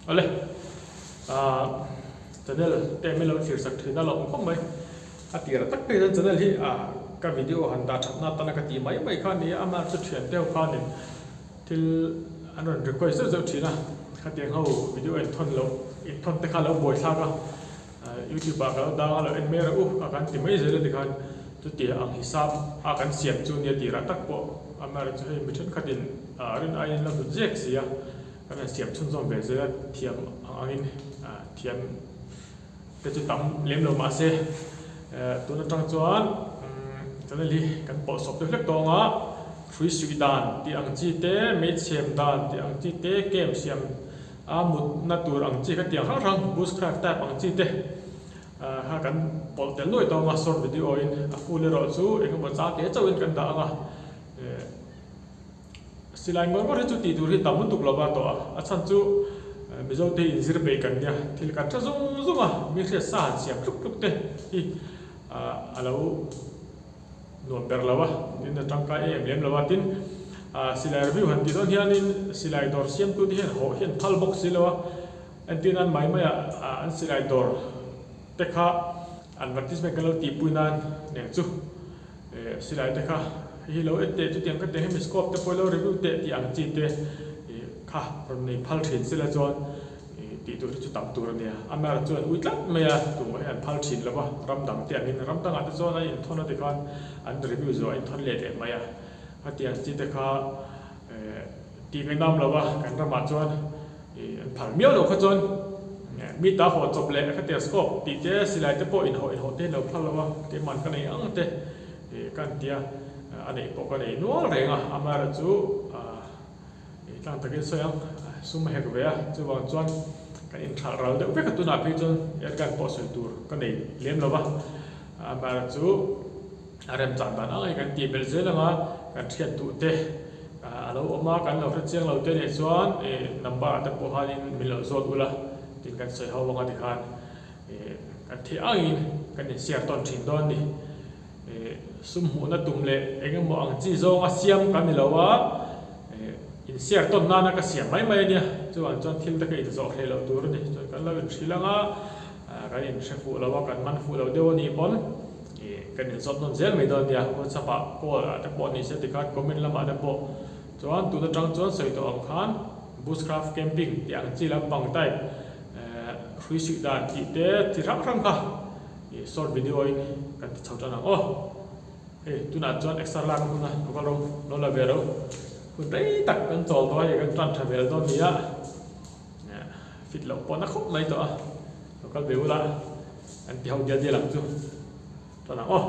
Awle, ah channel te min lo thlir sak thin a lo awm khawp mai. A tirah tak phei chuan channel hi ah ka video han dah thatna atana ka tih mai mai kha a ni a, amah chu thian te ho khanin thil an rawn request zeuh zeuh thin a, khatiang ho video en thawn loh inthawn te kha a lo buaithlak a. Youtube ah ka lo dang a lo en mai rawh u a kan ti mai zel a tikhan chutia ang hisap a kan siam chu nia tirah tak pawh amaherawhchu chu hei mi thenkhatin rin aiin la hlut zek si a kan han siam chhunzawm ve zel a thiam ang angin thiam te chu tam lem lo mahse tun atang chuan channel hi kan pawh sawp deuh hlek tawng a hrui suih dan tih ang chi te meichhem dan tih ang chi te camp siam A mutna tur ang chi kha tiang hrang hrang, bushcraft type ang chi te kha kan pawlh tel nuai tawng a, short video in a full erawh chu eng emaw chang te chauhin kan dah ang a, silai ngawr ngawr hi chu tih tur hi tam lutuk lo va tawh a, a chhan chu Mizo te hi inzir peih kan nia, thil kan tha zung zung a, mi hriat sa han siam tluk tluk te hi a lo. Nuam ber lo a, tin a tangkai em lem lo a, tin silai review han tih dawn hianin silai dawr siamtute hian hawh hi an phal bawk si lo a, entir nan mai maiah an silai dawr te kha advertisement kan lo tihpui nan nen chu silai te kha hei hi lo en teh chutiang ka teh hemi scope te pawh i lo review teh tih ang chi te kha rawn nei phal thin sila chuan Tih tur hi chu tam tur a nia. Amaherawhchu chuan ui tlat mai a, tumah hi an phal thin lo va, ram dang te angin ram dangah te chuan an inthawn a tikhan an review zawh a inthawn leh leh mai a. Khatiang chi te kha tih ngaihnawm lo a, kan ramah chuan an phal miau lo kha chuan mi ta haw chawp leh khatiang scope tih te silai te pawh inhawh inhawh te hi lo phal lo a, keimahn ka nei ang te ka an tia, a neih pawh ka nei nual reng a, amaherawhchu. Ih tlang takin sawi ang, sum a hek ve a, chuvang chuan kan inthalh ral deuh vek a, tunah phei chuan airgun pawh sawi tur ka nei lem lo va, amaherawh chu a remchang dan ang hi kan tih belh zel ang a, kan hriat duh te a lo awm a, kan lo hre chiang lo te nih chuan ih number ah te pawh khanin min lo zawt ula tin kan sawi ho ang a tikhan ih kan theih angin kan inshare tawn thin dawn a ni. Sum hmuhna tum leh eng emaw ang chi zawnga siam ka ni lo a, inshare tawn nana ka siam mai mai a nia. Chuvang chuan thil te ka inzawh hreh loh tur a ni. Chuan kan lo inhrilh ang a, kan inhre fuh lo a, kan man fuh lo deuh a nih pawn kan inzawt nawn zel mai dawn a nia. WhatsApp ah call ah te pawh ni se tikhan comment lamah te pawh chuan tun atang chuan sawi tawh ang khan bushcraft camping tih ang chi lampang type hrui suih dan tih te chi hrang hrang kha Ih short video in kan ti chho tan ang aw. Hei tunah chuan extra lak a hun a, lo kal ro, lo la ve ro. Hun rei tak kan chawl tawh a, hei kan tan tha vel dawn nia. Fit loh pawh na khawp mai tawh a, lo kal ve ula kan ti ho dial dial ang chu. Tan ang aw.